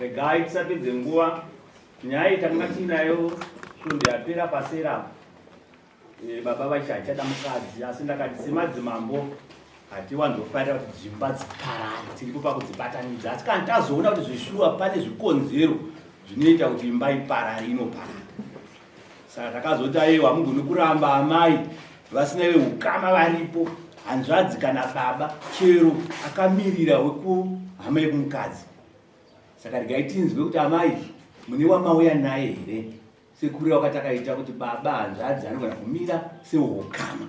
Regai tisapedze nguva. Nyaya iyi takanga tiinayo svondo yapera pasera apo. Eh, baba vachi hachada mukadzi asi ndakati semadzimambo hatiwanzofarira kuti dzimba dziparare tiripo pakudzibatanidza asi kana tazoona kuti zveshuwa pane zvikonzero zvinoita kuti imba iparare inoparara saka takazoti aiwa hamugoni kuramba amai vasina veukama varipo hanzvadzi kana baba chero akamirira wekuhama yekumukadzi saka regai tinzwe kuti amai mune wamauya naye here sekureva kwatakaita kuti baba hanzvadzi anogona kumira sehukama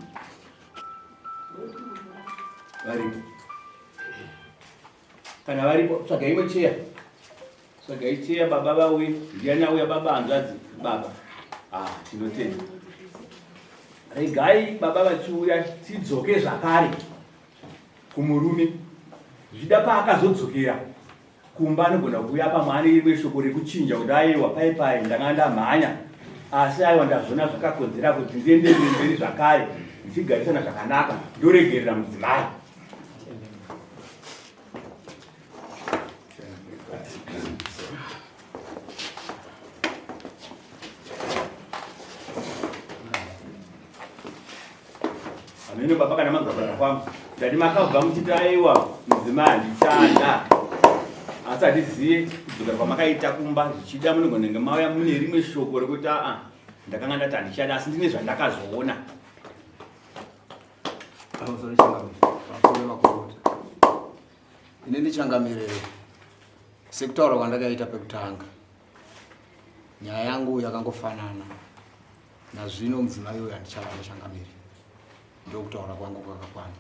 varipo kana varipo tsvaga imwe cheya tsvagai cheya baba vauye ndiani auya baba hanzvadzi baba ah tinotenda regai baba vachiuya tidzoke zvakare kumurume zvida paakazodzokera kumba anogona kuuya pamwe ane rimwe shoko rekuchinja kuti aiwa pai pai ndanga ndamhanya asi aiwa ndazvona zvakakodzera kuti ndienderere mberi zvakare ndichigarisana zvakanaka ndoregerera mudzimai Hameno baba kana manzwa kutaura kwangu. Ndati makabva muchiti aiwa mudzimai handichada. Asi handizive kudzokera kwamakaita kumba zvichida munogona mauya mune rimwe shoko rekuti aa ndakanga ndati handichada asi ndine zvandakazoona. Pamusoro changamire, pamusoro makurukota. Ini ndichangamire sekutaura kwandakaita pekutanga. Nyaya yangu yakangofanana. Nazvino mudzimai uyu handichava nechangamire. Ndokutaura kwangu kwakakwana.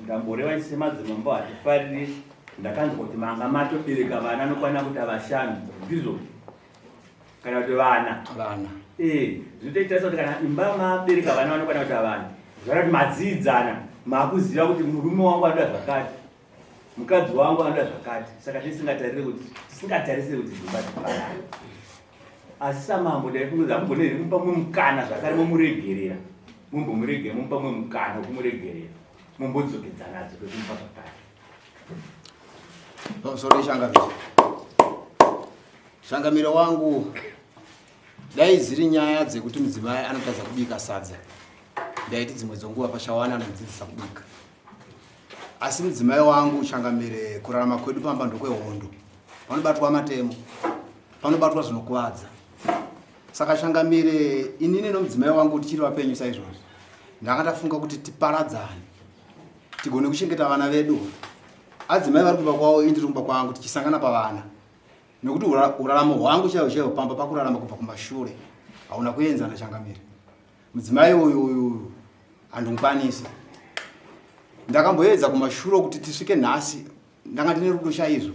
Ndamboreva semadzimambo hatifariri ndakanzwa kuti manga matobereka vana anokwana kuita vashanu ndizvo kana kuti vana vana eh zvinotoita kuti kana imba mabereka vana vanokwana kuita vana zvara kuti madziidzana makuziva kuti murume wangu anoda zvakati mukadzi wangu anoda zvakati saka tisingatarire kuti tisingatarisire kuti dzimba dziparare asi samambo ndaifunga hamugone here kumupa mumwe mukana zvakare momuregerera mumbomuregera momupa mumwe mukana wekumuregerera mombodzokedzana dzoke kumupa zvakare pamusoro changamire changamire wangu dai dziri nyaya dzekuti mudzimai anotadza kubika sadza ndaiti dzimwe dzonguva pachawana anomudzidzisa kubika Asi mudzimai wangu changamire, kurarama kwedu pamba ndokwehondo, panobatwa matemo, panobatwa zvinokuvadza. Saka changamire, inini nomudzimai wangu tichiri vapenyu saizvozvi, ndanga ndafunga kuti tiparadzane tigone kuchengeta vana vedu. Adzimai vari kumba kwavo, ini ndiri kumba kwangu, tichisangana pavana nekuti uraramo hwangu chaiwo chaiwo pamba pakurarama kubva kumashure hauna kuenzana changamire. Mudzimai uyu uyu handimukwanisi. Ndakamboedza kumashure kuti tisvike nhasi, ndanga ndine rudo chaizvo.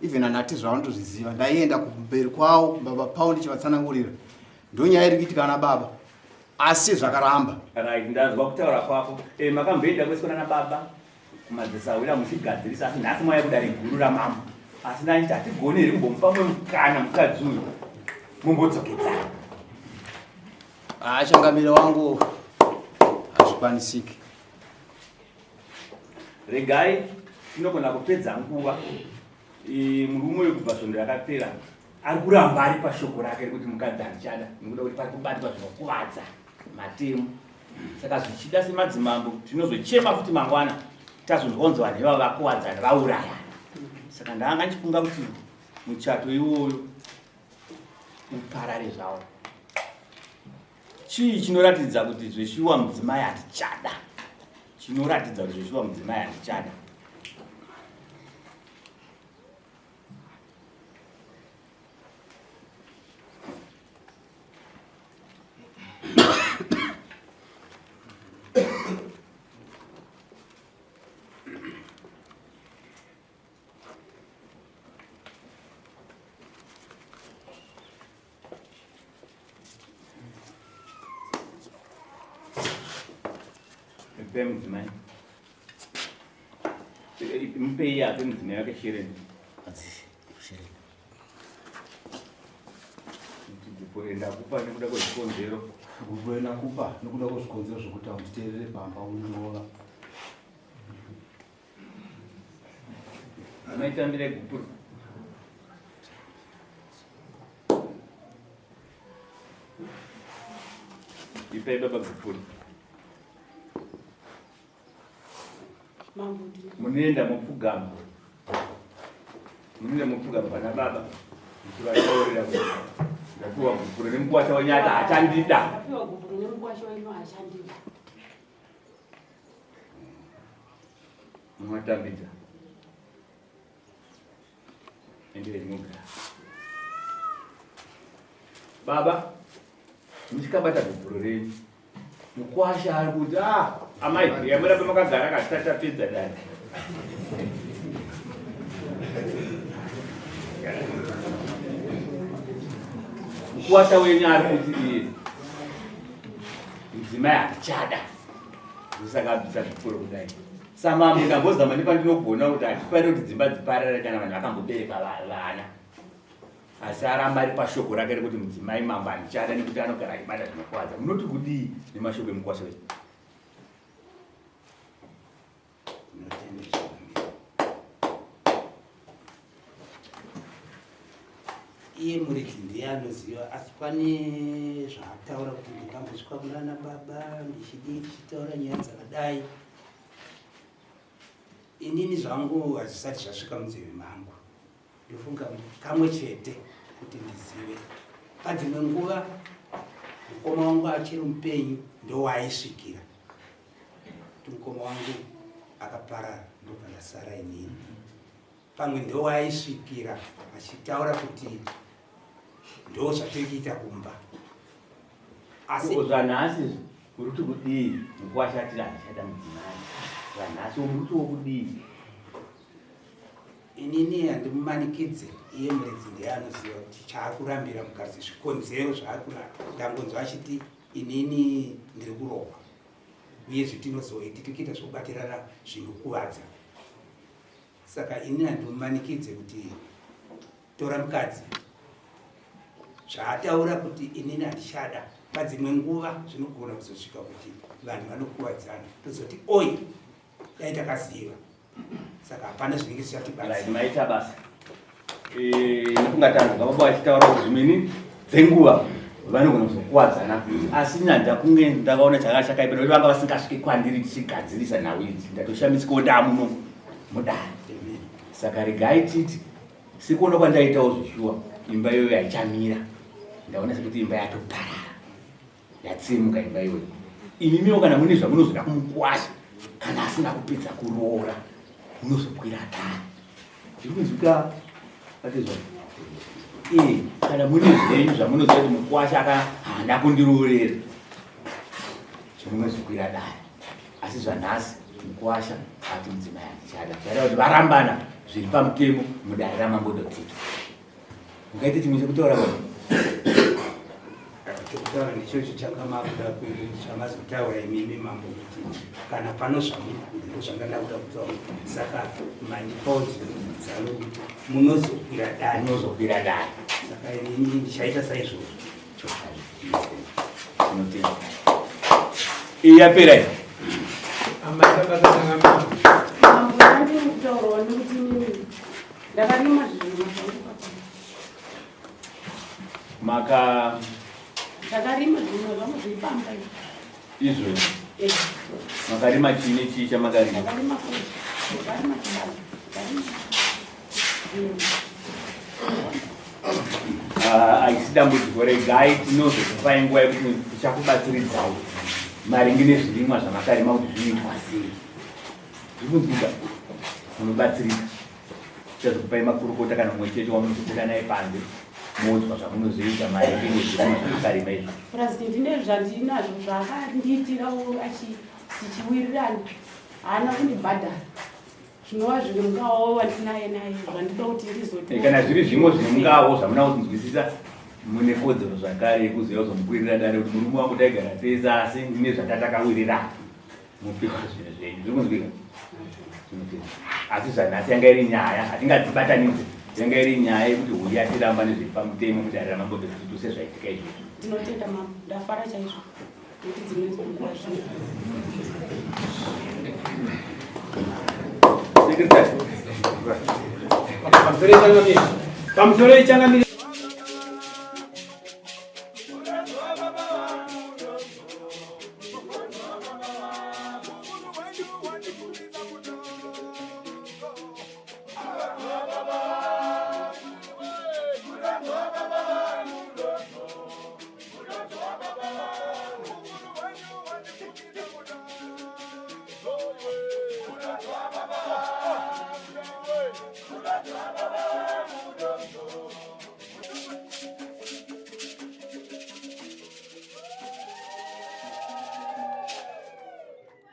Even anati zvavanotozviziva, ndaienda kumberi kwavo baba pavo ndichivatsanangurira. Ndonyaya iri kuitika ana baba. Asi zvakaramba. Right, ndanzwa kutaura kwako. Eh, makamboenda kwese kunana baba kumadzisahwira muchigadzirisa asi nhasi mauya kudare guru ramambo. Asi ndachiti hatigoni here kumbomupa mumwe mukana mukadzi uyu mumbodzokedzana. Ah, changamire wangu hazvikwanisiki. Regai tinogona kupedza nguva. Murume uyu kubva svondo yakapera ari kuramba ari pashoko rake rekuti mukadzi handichada nekuda kuti pari kubatwa zvinokuvadza matemo saka zvichida semadzimambo tinozochema futi mangwana tazonzwa vanhu ivava vakuwadzana vaurayana saka ndanga ndichifunga kuti muchato iwoyo uparare zvawo chii chinoratidza kuti zveshuwa mudzimai hatichada chinoratidza kuti zveshuwa mudzimai hatichada Mpe mudzimai. Mpe iye ape mudzimai wake shereni. Shereni. Gupo ndakupa nekuda kwezvikonzero. Gupo ndakupa nekuda kwezvikonzero zvekuti haunditeerere pamba undirova. Amai tambirai gupuro. Ipai baba gupuro. Munoenda mopfugama. Munoenda mopfugama pana baba. Muchivataurira kuti ndapiwa gupuro nemukwasha wenyu ati hachandida. Ndapiwa gupuro nemukwasha wenyu hachandida. Munotambidza. Endere munogara. Baba, muchikabata gupuro renyu. Mukwasha ari kuti ah, amai, yamurambe makagara kasati tapedza dare. Mukwasha wenyu ari kuti iye mudzimai hatichada ndosaka abvisa zvipfuro kudai samambo ndambozama nepandinogona kuti hatifaniri kuti dzimba dziparare kana vanhu vakambobereka vana asi aramba ari pashoko rake rekuti mudzimai mambo handichada nekuti anogara achibata zvinokwadza munoti kudii nemashoko emukwasha wenyu Iye muridzi ndiye anoziva asi pane zvaataura kuti ndikambosvika kunana baba ndichidii tichitaura nyaya dzakadai inini zvangu hazvisati zvasvika munzeve mangu ndofunga kamwe chete kuti ndizive padzimwe nguva mukoma wangu achiri mupenyu ndowaaisvikira kuti mukoma wangu akaparara ndobva ndasara inini pamwe ndowaaisvikira achitaura kuti ndo zvatiri kuita kumba asi zvanhasi uri kuti kudii mukuwashatira handichada mudzimai zvanhasi uri kuti wokudii Inini handimumanikidze iye muridzi ndiye anoziva kuti chaakurambira mukadzi zvikonzero zvaakuramba. Ndangonzwa achiti inini ndiri kurohwa uye zvetinozoiti tiri kuita zvekubatirana zvinokuvadza. Saka inini handimumanikidze kuti tora mukadzi. Zvaataura kuti inini handichada padzimwe nguva zvinogona kuzosvika kuti vanhu vanokuvadzana tozoti oi dai takaziva saka hapana zvinenge zvichatibatsira maita basa eh, ndofunga tanzwa baba vachitaura kuti zvimweni dzenguva vanogona kuzokuwadzana asi nyanja kunge ndakaona chakanga chakaipa nekuti vanga vasingasvike kwandiri tichigadzirisa nhau idzi ndatoshamisikawo ndamuno mudare saka regai titi sekuona kwandaitawo zvishuwa imba iyoyo haichamira ndaona sekuti imba yatoparara Yatsemuka imba iyoyo. Imimiwo kana mune zvamunozoda kumukwasha kana asina kupedza kuroora munozokwira dare. Zviri kunzwika atizwa. Eh, kana mune zvenyu zvamunoziva kuti mukwasha aka haana kundiroorera. Zvamunozokwira dare. Asi zvanhasi mukwasha ati mudzimai handichada. Zvareva kuti varambana zviri pamutemo mudare raMambo Dotito. Ungaite chimwe chekutaura baba? Chekutaura ndichocho changa makuda chamazotaura imimi mambo kuti kana pano zvamuri kuda ndozvanga ndakuda kutaura saka mandipawo zano kuti munozokwira dare munozokwira dare saka inini ndichaita saizvozvo Iyi yapera iyi. Mambo yandiri kutaurawo nekuti inini Ndakarima zvirimwa zvangu papa. Maka Ndakarima zvirimwa zvangu zviri pamba izvi. Izvozvi. Eh. Makarima chii nechii chamakarima? Ndakarima fodya. Ndakarima chibage. Ndakarima. Ah, haisi dambudziko regai tinozokupai nguva yekuti tichakubatsiridzai maringe nezvirimwa zvamakarima kuti zvinoitwa sei zviri kunzwika munobatsirika Tichazokupai makurukota kana mumwe chete wamunozobuda naye panze moudzwa zvamunozoita maringe nezvirimwa zvamakarima izvo. Purazi ndine zvandinazvo zvaakandiitirawo tichiwirirana haana kundibhadhara zvinova zviri mungawo wandinaye naye zvandinoda kuti ndizoti eh, kana zviri zvimwe zvine mungawo zvamuna kunzwisisa mune kodzero zvakare yekuziva kuzomukwirira dare kuti murume wangu taigara tese asi ndine zvatatakawirirana mupiwa zvinhu zvenyu zviri kunzwika asi zvanhasi yanga iri nyaya hatingadzibatanidze yanga iri nyaya yekuti huya tiramba nezviri pamutemo mudare ramambo kuti sezvaitika izvozvo ndinotenda mama ndafara chaizvo nekuti dzimwe nguva zvino Secretary. Pamusoro ichangamire. Pamusoro ichangamire.